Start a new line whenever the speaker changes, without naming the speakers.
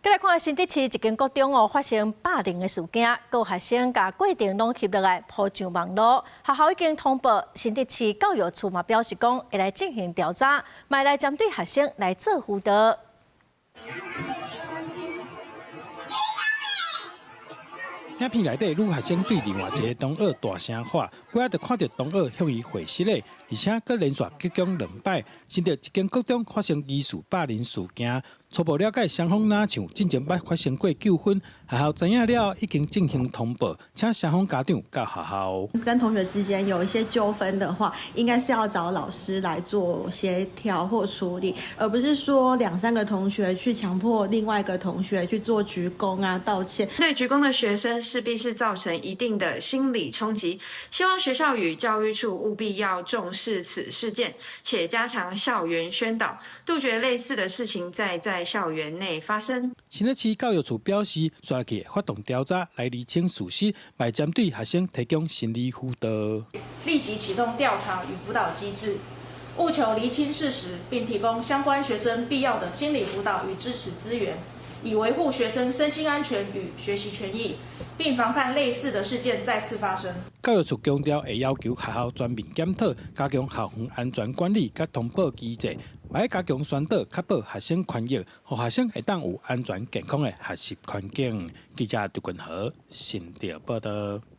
來看新竹市一間國中哦，發生霸凌的事件，閣有學生共過程攏翕落來 po 上網路，學校已經通報新竹市教育處嘛，表示講會來進行調查，嘛來針對學生來做輔導。
影片內底女學生對另外一個同學大聲喊，尾仔就看著同學向伊回失禮，而且閣連續鞠躬兩擺。新竹一間國中發生疑似霸凌事件，初步了解雙方若像進前捌發生過糾紛，學校知影了已經進行通報，請雙方家長到學校。
跟同學之間有一些糾紛的話，應該是要找老師來做協調或處理，而不是說兩三個同學去強迫另外一個同學去做鞠躬啊、道歉。
對鞠躬的學生勢必是造成一定的心理衝擊，希望學校與教育處務必要重視此事件，且加強校園宣導，杜絕類似的事情再在校園內發生。
新竹市教育處表示，煞去發動調查來釐清事實，來針對學生提供心理輔導。
立即啟動調查與輔導機制，務求釐清事實，並提供相關學生必要的心理輔導與支持資源，以維護學生身心安全與學習權益，並防範類似的事件再次發生。
教育處強調，會要求學校全面檢討，加強校園安全管理佮通報機制，嘛愛加強宣導，確保學生權益，予學生會當有安全健康的學習環境。記者杜君豪新竹報導。